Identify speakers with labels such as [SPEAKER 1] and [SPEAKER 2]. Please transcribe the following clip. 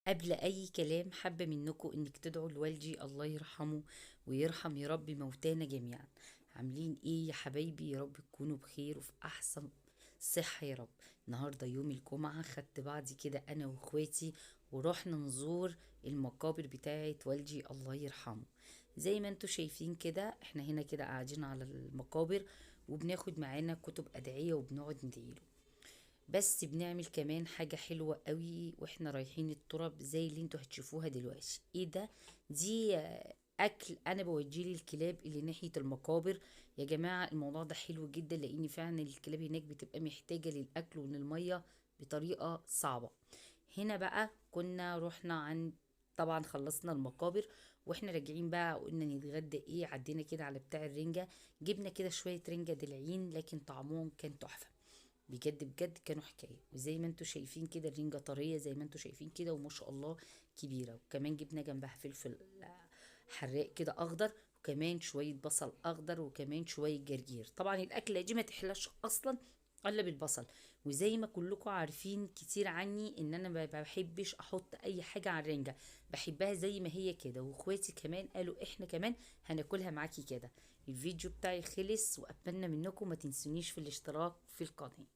[SPEAKER 1] قبل اي كلام حابة منكم انك تدعوا لوالدي الله يرحمه ويرحم يا رب موتانا جميعا. عاملين ايه يا حبايبي؟ يا رب تكونوا بخير وفي احسن صحة يا رب. النهاردة يوم الجمعة، خدت بعضي كده انا واخواتي ورحنا نزور المقابر بتاعة والدي الله يرحمه. زي ما انتوا شايفين كده احنا هنا كده قاعدين على المقابر وبناخد معانا كتب ادعية وبنقعد ندعيله. بس بنعمل كمان حاجة حلوة قوي واحنا رايحين التراب زي اللي انتوا هتشوفوها دلوقتي. ايه ده؟ دي اكل انا بوديه للكلاب اللي ناحية المقابر. يا جماعة الموضوع ده حلو جدا، لان فعلا الكلاب هناك بتبقى محتاجة للاكل وللمية بطريقة صعبة. هنا بقى كنا رحنا عند، طبعا خلصنا المقابر واحنا راجعين بقى قلنا نتغدى ايه، عدينا كده على بتاع الرنجة، جبنا كده شوية رنجة دلعين لكن طعمهم كان تحفة بجد بجد، كانوا حكاية. وزي ما انتوا شايفين كده الرنجة طرية زي ما انتوا شايفين كده وما شاء الله كبيرة، وكمان جبنا جنبها فلفل حراق كده اخضر، وكمان شوية بصل اخضر، وكمان شوية جرجير. طبعا الاكلة دي ما تحلاش اصلا الا بالبصل. وزي ما كلكم عارفين كتير عني ان انا ما بحبش احط اي حاجة على الرنجة، بحبها زي ما هي كده، واخواتي كمان قالوا احنا كمان هناكلها معاكي كده. الفيديو بتاعي خلص، واتمنى منكم ما تنسونيش في الاشتراك في القناة.